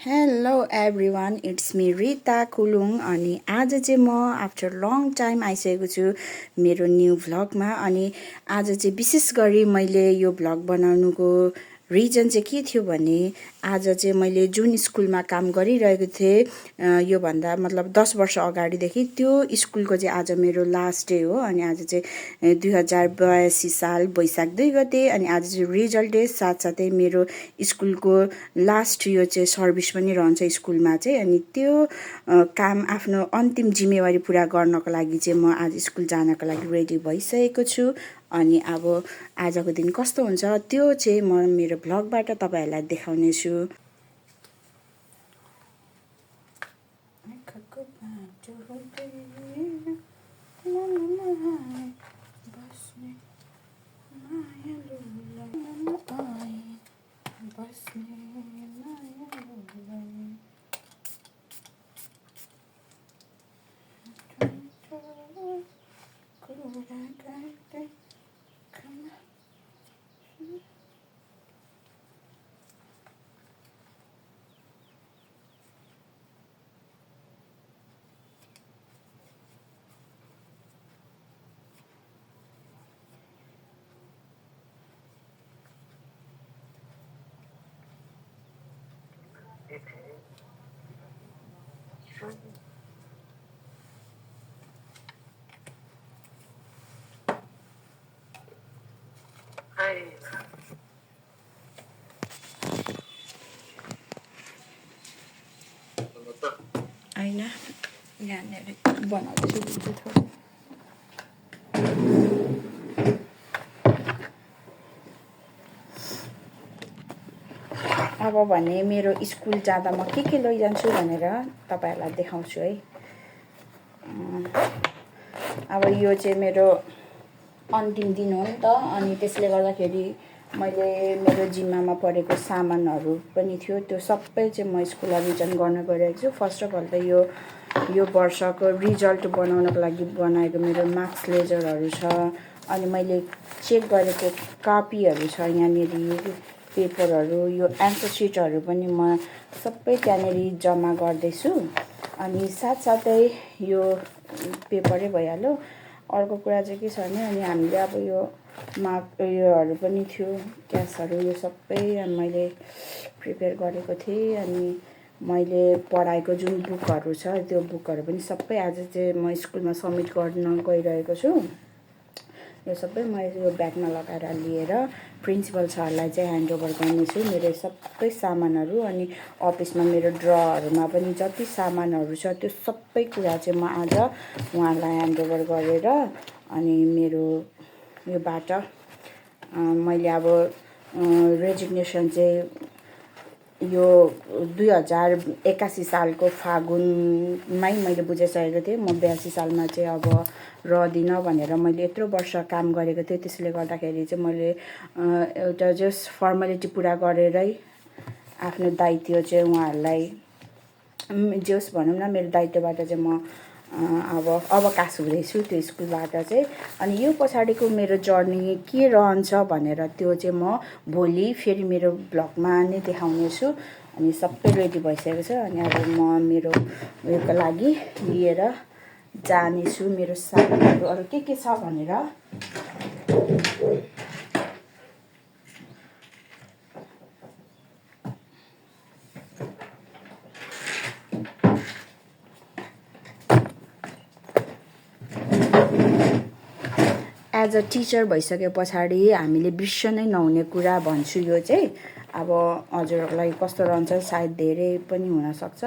Hello everyone, it's me Rita Kulung. अनि आज चाहिँ म आफ्टर लङ टाइम आइसकेको छु मेरो न्यू भ्लगमा। अनि आज चाहिँ विशेष गरी मैले यो भ्लग बनाउनुको रिजन चाहिँ के थियो भने, आज चाहिँ मैले जुन स्कुलमा काम गरिरहेको थिएँ योभन्दा मतलब 10 वर्ष अगाडिदेखि, त्यो स्कुलको चाहिँ आज मेरो लास्ट डे हो। अनि आज चाहिँ 2082 साल वैशाख 2 गते, अनि आज चाहिँ रिजल्ट डे, साथसाथै मेरो स्कुलको लास्ट यो चाहिँ सर्भिस पनि रहन्छ स्कुलमा चाहिँ। अनि त्यो काम आफ्नो अन्तिम जिम्मेवारी पुरा गर्नको लागि चाहिँ म आज स्कुल जानको लागि रेडी भइसकेको छु। अनि अब आजको दिन कस्तो हुन्छ त्यो चाहिँ म मेरो भ्लगबाट तपाईँहरूलाई देखाउने छु। होइन, यहाँनिर बनाउँदैछु थोरै। अब भने मेरो स्कुल जाँदा म के लैजान्छु भनेर तपाईँहरूलाई देखाउँछु है। अब यो चाहिँ मेरो अन्तिम दिन हो नि त, अनि त्यसले गर्दाखेरि मैले मेरो जिम्मामा परेको सामानहरू पनि थियो, त्यो सबै चाहिँ म स्कुलमा रिटर्न गर्न गइरहेको छु। फर्स्ट अफ अल त यो वर्षको रिजल्ट बनाउनको लागि बनाएको मेरो मार्क्स लेजरहरू छ। अनि मैले चेक गरेको कपीहरू छ यहाँनिर, पेपरहरू, यो एन्सर सिटहरू पनि म सबै त्यहाँनिर जम्मा गर्दैछु। अनि साथसाथै यो पेपरै भइहाल्यो। अर्को कुरा चाहिँ के छ भने, अनि हामीले अब यो योहरू पनि थियो, क्यासहरू, यो सबै मैले प्रिपेयर गरेको थिएँ। अनि मैले पढाएको जुन बुकहरू छ त्यो बुकहरू पनि सबै आज चाहिँ म स्कुलमा सब्मिट गर्न गइरहेको छु। यो सबै म यो ब्यागमा लगाएर लिएर प्रिन्सिपल सरलाई चाहिँ ह्यान्डओभर गर्नेछु मेरो सबै सामानहरू। अनि अफिसमा मेरो ड्रहरूमा पनि जति सामानहरू छ त्यो सबै कुरा चाहिँ म आज उहाँलाई ह्यान्डओभर गरेर, अनि मेरो योबाट मैले अब रेजिग्नेसन चाहिँ यो 2081 सालको फागुनमै मैले बुझिसकेको थिएँ। म 82 सालमा चाहिँ अब रहदिनँ भनेर मैले यत्रो वर्ष काम गरेको थिएँ। त्यसले गर्दाखेरि चाहिँ मैले एउटा जस्ट फर्मालिटी पुरा गरेरै आफ्नो दायित्व चाहिँ उहाँहरूलाई जोस् भनौँ न, मेरो दायित्वबाट चाहिँ म अब अवकाश हुँदैछु त्यो स्कुलबाट चाहिँ। अनि यो पछाडिको मेरो जर्नी के रहन्छ भनेर त्यो चाहिँ म भोलि फेरि मेरो ब्लगमा नै देखाउने छु। अनि सबै रेडी भइसकेको छ। अनि अब म मेरो उयोको लागि लिएर जानेछु मेरो सामानहरू अरू के छ भनेर। एज अ टिचर भइसके पछाडि हामीले बिर्स नै नहुने कुरा भन्छु यो चाहिँ। अब हजुरहरूलाई कस्तो रहन्छ सायद धेरै पनि हुनसक्छ।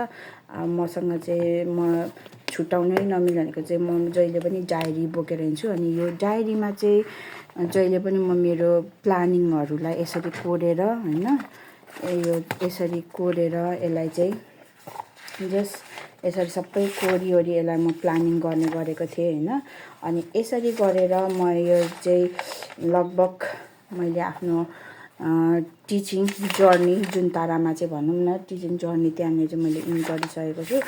मसँग चाहिँ म छुट्याउनै नमिल्ने भनेको चाहिँ म जहिले पनि डायरी बोकेर हिँड्छु। अनि यो डायरीमा चाहिँ जहिले पनि म मेरो प्लानिङहरूलाई यसरी कोरेर, होइन, यो यसरी कोरेर यसलाई चाहिँ जस्ट यसरी सबै कोरिओरी यसलाई म प्लानिङ गर्ने गरेको थिएँ, होइन। अनि यसरी गरेर म यो चाहिँ लगभग मैले आफ्नो टिचिङ जर्नी जुन तारामा चाहिँ भनौँ न टिचिङ जर्नी त्यहाँनिर चाहिँ मैले इन गरिसकेको छु।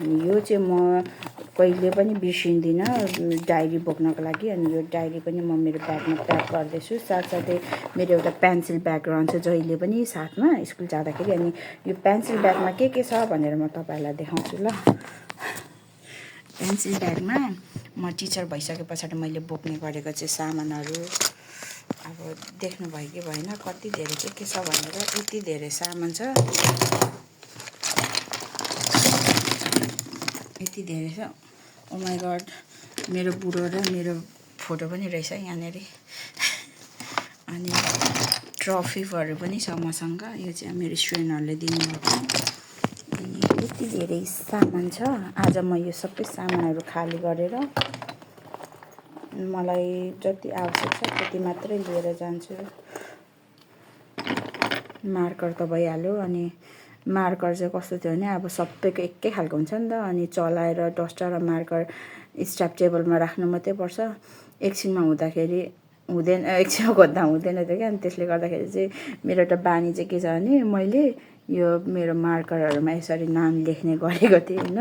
अनि यो चाहिँ म कहिले पनि बिर्सिँदिनँ डायरी बोक्नको लागि। अनि यो डायरी पनि म मेरो ब्यागमा प्याक गर्दैछु। साथसाथै मेरो एउटा पेन्सिल ब्याग रहन्छ जहिले पनि साथमा स्कुल जाँदाखेरि। अनि यो पेन्सिल ब्यागमा के छ भनेर म तपाईँहरूलाई देखाउँछु ल। पेन्सिल ब्यागमा म टिचर भइसके पछाडि मैले बोक्ने गरेको चाहिँ सामानहरू अब देख्नुभयो कि भएन, कति धेरै के छ भनेर। यति धेरै सामान छ, यति धेरै छ। ओ माई गड, मेरो बुढो र मेरो फोटो पनि रहेछ यहाँनिर। अनि ट्रफीहरू पनि छ मसँग। यो चाहिँ मेरो स्टुडेन्टहरूले दिनुभएको। अनि यति धेरै सामान छ। आज म यो सबै सामानहरू खाली गरेर मलाई जति आवश्यक छ त्यति मात्रै लिएर जान्छु। मार्कर त भइहाल्यो। अनि मार्कर चाहिँ कस्तो थियो भने अब सबैको एकै खालको हुन्छ नि त। अनि चलाएर डस्टर र मार्कर स्ट्याप टेबलमा राख्नु मात्रै पर्छ। एकछिनमा हुँदाखेरि हुँदैन, एकछिनमा खोज्दा हुँदैन थियो क्या। अनि त्यसले गर्दाखेरि चाहिँ मेरो एउटा बानी चाहिँ के छ भने मैले यो मेरो मार्करहरूमा यसरी नाम लेख्ने गरेको थिएँ होइन।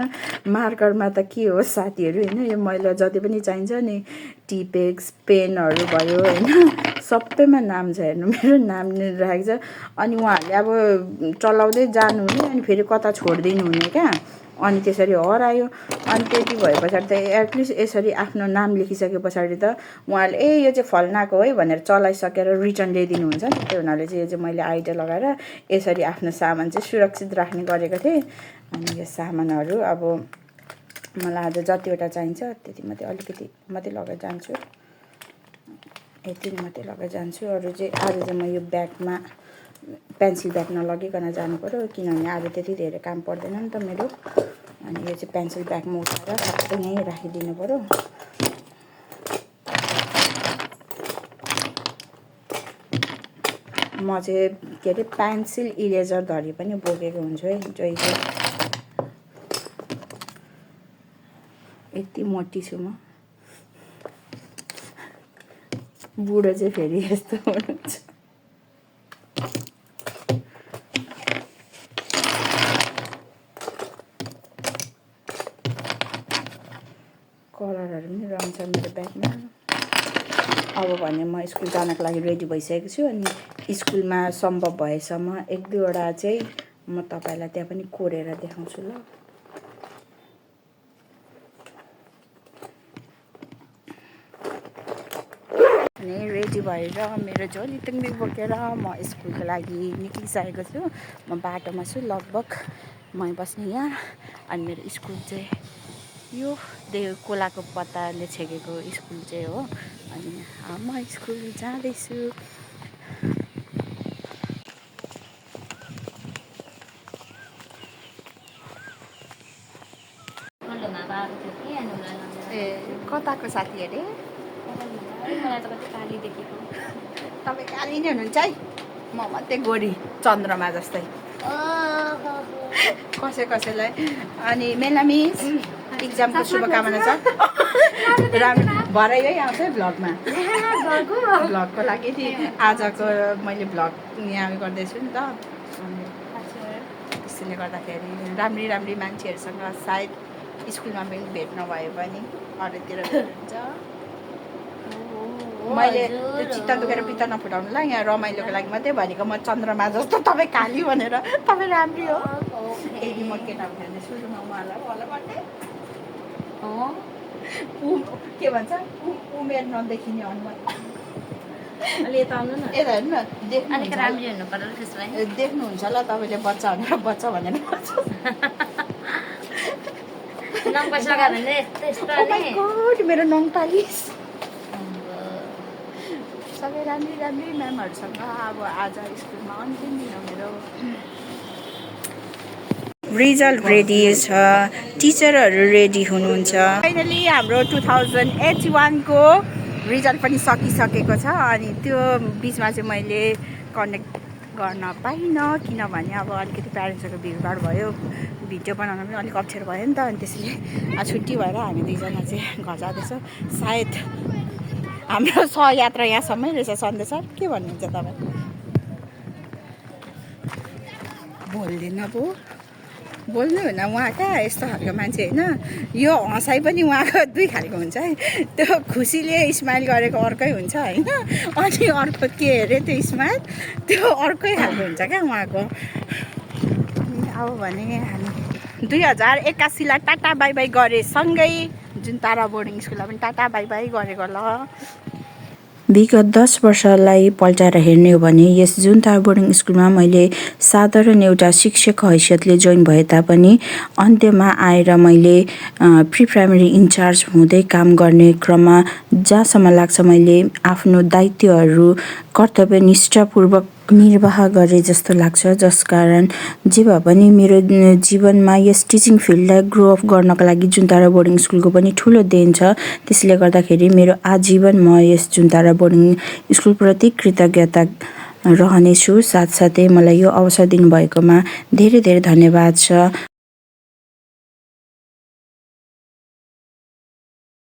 मार्करमा त के हो साथीहरू होइन, यो मैले जति पनि चाहिन्छ नि टिपेक्स पेनहरू भयो होइन, सबैमा नाम छ। हेर्नु मेरो नाम राखेको छ। अनि उहाँहरूले अब चलाउँदै जानुहुने अनि फेरि कता छोडिदिनु हुने क्या। अनि त्यसरी हरायो। अनि त्यति भए पछाडि त एटलिस्ट यसरी आफ्नो नाम लेखिसके पछाडि त उहाँहरूले यो चाहिँ फल्नाको है भनेर चलाइसकेर रिटर्न ल्याइदिनुहुन्छ नि। त्यो हुनाले चाहिँ यो चाहिँ मैले आइडिया लगाएर यसरी आफ्नो सामान चाहिँ सुरक्षित राख्ने गरेको थिएँ। अनि यो सामानहरू अब मलाई आज जतिवटा चाहिन्छ त्यति मात्रै, अलिकति मात्रै लगेर जान्छु, यति मात्रै लगेर जान्छु। अरू चाहिँ आज चाहिँ म यो ब्यागमा पेन्सिल ब्याग नलगिकन जानु पऱ्यो, किनभने आज त्यति धेरै काम पर्दैन नि त मेरो। अनि यो चाहिँ पेन्सिल ब्यागमा उठाएर सबै यहीँ राखिदिनु पऱ्यो। म चाहिँ के अरे पेन्सिल इरेजर धरी पनि बोकेको हुन्छु है जहिले। यति मोटी छु म। बुढो चाहिँ फेरि यस्तो हुनुहुन्छ। कलरहरू पनि रहन्छ मेरो ब्यागमा। अब भने म स्कुल जानको लागि रेडी भइसकेको छु। अनि स्कुलमा सम्भव भएसम्म एक दुईवटा चाहिँ म तपाईँलाई त्यहाँ पनि कोरेर देखाउँछु ल। अनि रेडी भएर मेरो झोली टुङ्गी बोकेर म स्कुलको लागि निक्लिसकेको छु। म बाटोमा छु लगभग म बस्ने यहाँ। अनि मेरो स्कुल चाहिँ यो कोलाको पत्ताले छेकेको स्कुल चाहिँ हो। अनि म स्कुल जाँदैछु। ए कताको साथी अरे? तपाईँ काली नै हुनुहुन्छ है, म मात्रै गोरी चन्द्रमा जस्तै कसैलाई। अनि मेला मिस इक्जामको शुभकामना छ। राम्रो भरै है आउँछ है भ्लगमा। भ्लगको लागि नि आजको मैले भ्लग यहाँ गर्दैछु नि त। त्यसले गर्दाखेरि राम्री राम्री मान्छेहरूसँग सायद स्कुलमा पनि भेट नभए पनि अरूतिर भेट्नुहुन्छ। मैले त्यो चित्त दुखेर पित्त नफुटाउनुलाई यहाँ रमाइलोको लागि मात्रै भनेको। म चन्द्रमा जस्तो, तपाईँ काली भनेर। तपाईँ राम्री हो। यदि म केटा भने सुरुमा उहाँलाई होला भन्ने के भन्छ उमेर नदेखिने अनुहार। यता आउनु न, यता हेर्नु न, देख्नुहुन्छ ल तपाईँले बच्चा भनेर बच्चा भनेर मेरो नङ पालिस। सबै राम्री राम्री म्यामहरूसँग अब आज स्कुलमा अन्तिम दिन हो मेरो। रिजल्ट रेडी छ, टिचरहरू रेडी हुनुहुन्छ। फाइनली हाम्रो 2081को रिजल्ट पनि सकिसकेको छ। अनि त्यो बिचमा चाहिँ मैले कनेक्ट गर्न पाइनँ किनभने अब अलिकति प्यारेन्ट्सहरूको भिडभाड भयो, भिडियो बनाउन पनि अलिक अप्ठ्यारो भयो नि त। अनि त्यसले छुट्टी भएर हामी दुईजना चाहिँ घर जाँदैछौँ। सायद हाम्रो सहयात्रा यहाँसम्मै रहेछ। सन्देश सर के भन्नुहुन्छ तपाईँ? बोल्दैन पो बोल्नु हुन उहाँ क्या यस्तो खालको मान्छे होइन यो हँसाइ पनि उहाँको दुई खालको हुन्छ है त्यो खुसीले स्माइल गरेको अर्कै हुन्छ होइन अनि अर्को के अरे त्यो स्माइल त्यो अर्कै खालको हुन्छ क्या उहाँको अब भने हामी 2081लाई टाटा बाई बाई गरे सँगै जुन तारा बोर्डिङ स्कुललाई पनि टाटा बाई बाई गरेको ल विगत 10 वर्षलाई पल्टाएर हेर्ने हो भने यस जुन तारा बोर्डिङ स्कुलमा मैले साधारण एउटा शिक्षक हैसियतले जोइन भए तापनि अन्त्यमा आएर मैले प्री प्राइमेरी इन्चार्ज हुँदै काम गर्ने क्रममा जहाँसम्म लाग्छ मैले आफ्नो दायित्वहरू कर्तव्यनिष्ठापूर्वक निर्वाह गरे जस्तो लाग्छ जसकारण जे भए पनि मेरो जीवनमा यस टिचिङ फिल्डलाई ग्रो अप गर्नको लागि जुन तारा बोर्डिङ स्कुलको पनि ठुलो देन छ त्यसले गर्दाखेरि मेरो आजीवन म यस जुन तारा बोर्डिङ स्कुलप्रति कृतज्ञता रहनेछु साथसाथै मलाई यो अवसर दिनुभएकोमा धेरै धेरै धन्यवाद छ